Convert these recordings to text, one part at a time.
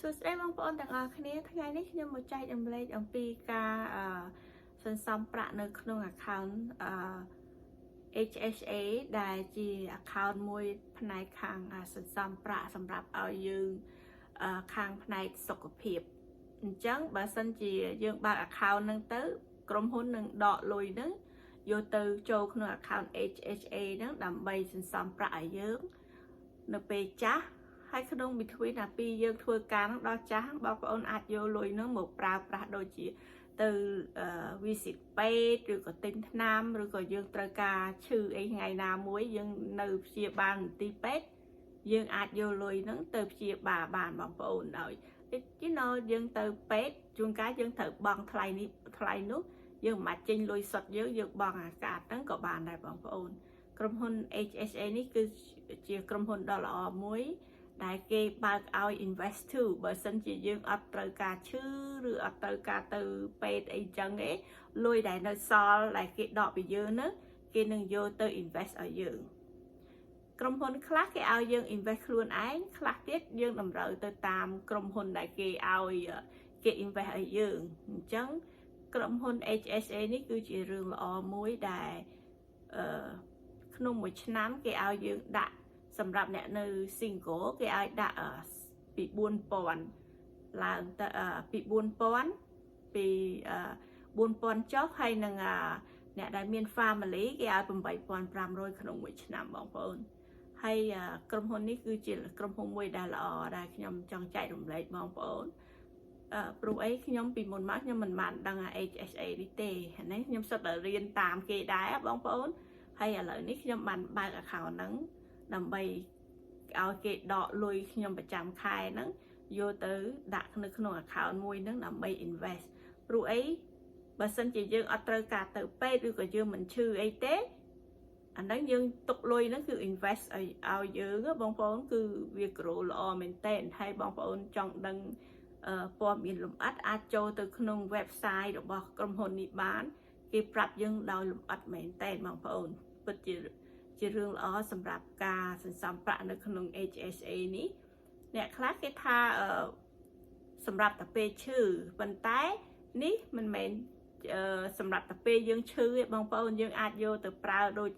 សួស្តីបងប្អូនទាំងអស់គ្នាថ្ងៃនេះខ្ញុំមកចែករំលែកអំពីការអឺសន្សំប្រាក់នៅក្នុង account HSA ដែលជា account មួយផ្នែកខាងសន្សំប្រាក់សម្រាប់ឲ្យយើងខាងផ្នែកសុខភាពអញ្ចឹងបើសិនជាយើងបើក account ហ្នឹងទៅក្រុមហ៊ុននឹងដកលុយហ្នឹងយកទៅចូលក្នុង account HSA ហ្នឹងដើម្បីសន្សំប្រាក់ឲ្យយើងនៅពេលចាស់ហើយក្នុង between អាពីយើងធ្វើការហ្នឹងដល់ចាស់បងប្អូនអាចយកលុយហ្នឹងមកប្រើប្រាស់ដូចជាទៅ visit ពេទ្យឬក៏ទិញថ្នាំឬក៏យើងត្រូវការឈឺអីថ្ងៃណាមួយយើងនៅព្យាបាលមន្ទីរពេទ្យយើងអាចយកលុយហ្នឹងទៅព្យាបាលបានបងប្អូនដោយ យើងទៅពេទ្យជួនកាលយើងត្រូវបង់ថ្លៃនេះថ្លៃនោះយើងមិនបាច់ចេញលុយសុទ្ធយើងយើងបង់អាកាតហ្នឹងក៏បានដែរបងប្អូនក្រុមហ៊ុន HSA នេះគឺជាក្រុមហ៊ុនដ៏ល្អមួយដែលគេបើកឲ្យ invest to បើសិនជាយើងអត់ត្រូវការឈឺឬអត់ត្រូវការទៅពេទ្យអីចឹងទេលុយដែលនៅសល់ដែលគេដកពីយើងហ្នឹងគេនឹងយកទៅ invest ឲ្យយើងក្រុមហ៊ុនខ្លះគេឲ្យយើង invest ខ្លួនឯងខ្លះទៀតយើងតម្រូវទៅតាមក្រុមហ៊ុនដែលគេឲ្យគេ invest ឲ្យយើងអញ្ចឹងក្រុមហ៊ុន HSA នេះគឺជារឿងល្អមួយដែលអឺក្នុងមួយឆ្នាំគេឲ្យយើងដាក់សម្រាប់អ្នកនៅ single គេឲ្យដាក់ពី4000ឡើងទៅពី4000ពី4000ចុះហើយនឹងអ្នកដែលមាន family គេឲ្យ8500ក្នុងមួយឆ្នាំបងប្អូនហើយក្រុមហ៊ុននេះគឺជាក្រុមហ៊ុនមួយដែលល្អដែលខ្ញុំចង់ចែករំលែកបងប្អូនអឺព្រោះអីខ្ញុំពីមុនមកខ្ញុំមិនបានដឹង HSA នេះទេនេះខ្ញុំសុទ្ធតែរៀនតាមគេដែរបងប្អូនហើយឥឡូវនេះខ្ញុំបានបើក account ហ្នឹងដើម្បី ឲ្យគេដកលុយខ្ញុំប្រចាំខែហ្នឹងយកទៅដាក់នៅក្នុង account មួយហ្នឹងដើម្បី invest ព្រោះអីបើសិនជាយើងអត់ត្រូវការទៅពេទ្យឬក៏យើងមិនឈឺអីទេអាហ្នឹងយើងទុកលុយហ្នឹងគឺ invest ឲ្យយើងបងប្អូនគឺវា grow ល្អមែនតើហើយបងប្អូនចង់ដឹងព័ត៌មានលម្អិតអាចចូលទៅក្នុង website របស់ក្រុមហ៊ុននេះបាន គេប្រាប់យើងដោយលម្អិតមែនតើបងប្អូនពិតជាជារឿងល្អសម្រាប់ការសន្សំប្រាក់នៅក្នុង HSA នេះអ្នកខ្លះគេថាអឺសម្រាប់តែពេលឈឺប៉ុន្តែនេះមិនមែនសម្រាប់តែពេលយើងឈឺទេបងប្អូនយើងអាចយកទៅប្រើដូច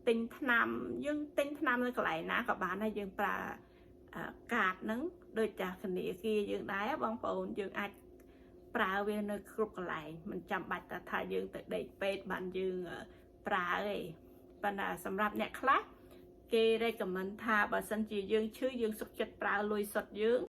ទិញថ្នាំយើងទិញថ្នាំនៅកន្លែងណាក៏បានដែរយើងប្រើកាតហ្នឹងដូចចាធនាគារយើងដែរបងប្អូនយើងអាចប្រើវានៅគ្រប់កន្លែងមិនចាំបាច់តែថាយើងទៅដេកពេទ្យបានយើងប្រើទេប៉ុន្តែសម្រាប់អ្នកខ្លះគេ recommend ថាបើសិនជាយើងឈឺយើងសុខចិត្តប្រើលុយសុទ្ធយើង